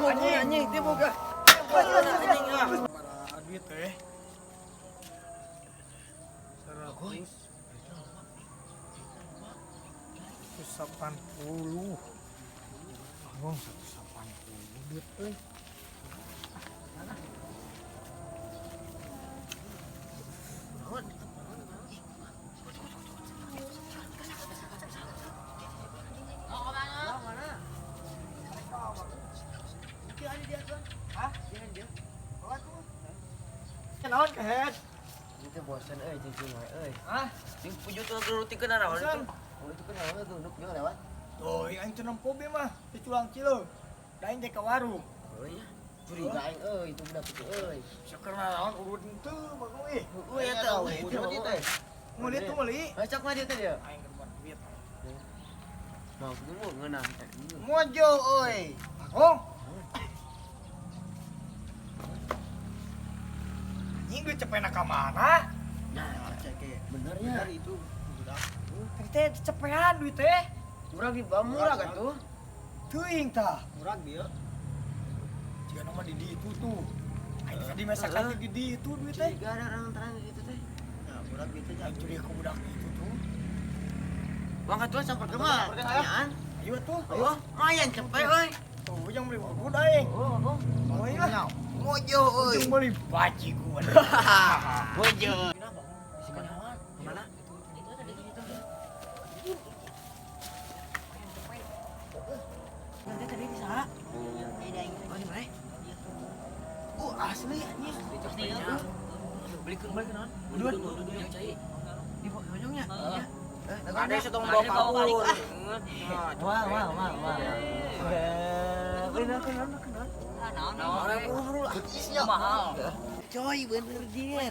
Anjing anjing teu boga. Anjing ah. Duit teh. 100. 180. Oh, 180 duit euy. Naon kehed? Itu bosan euy cicing wae euy. Hah? Sing puju tuh rutikeun naon Bosan. itu. Oh itu kan naon tuh nuk jeung lewat. Tuh, aing teu nempo be mah, di culang cileung. Da aing teh ka warung. Oh iya. Curiga aing euy itu budak itu euy. Saker naon urut henteu bagong ih. Heueuh ya teh euy itu teh. Meuli tuh meuli. Cok mah dia teh dia. Aing keur buat duit. Mau dulu ngeunah teh. Mojo euy. Bagong. Anjing duit cepena ka mana? Nah, Cek bener ya. Bener itu budak. Tadi teh cepean duit teh. Murah di bawah murah kan tuh. Teuing tah. Murah dia. Jika nama di ditu tuh. Aing tadi mesakan di ditu duit teh. Curiga ada orang terang gitu teh. Nah, murah gitu Aing curiga ke budak itu tuh. Wang katuan samper ke mah. Tanyaan. Ayo tuh. Oh, lumayan cepet euy. Tuh yang beli urut aing. Oh, oh. Oh iya. Mojo euy. Yang beli baji gua. Mojo. Mana? Nanti tadi bisa. Oh, di mana? Oh, asli anjing. Beli ke naon? Dua. Yang cai. Di bonyongnya. Ya. Ada satu mau bawa kabur. Wah, wah, wah, wah. Bener kenal kenal. Orang buru-buru lah. Mahal. Coy, bener dia.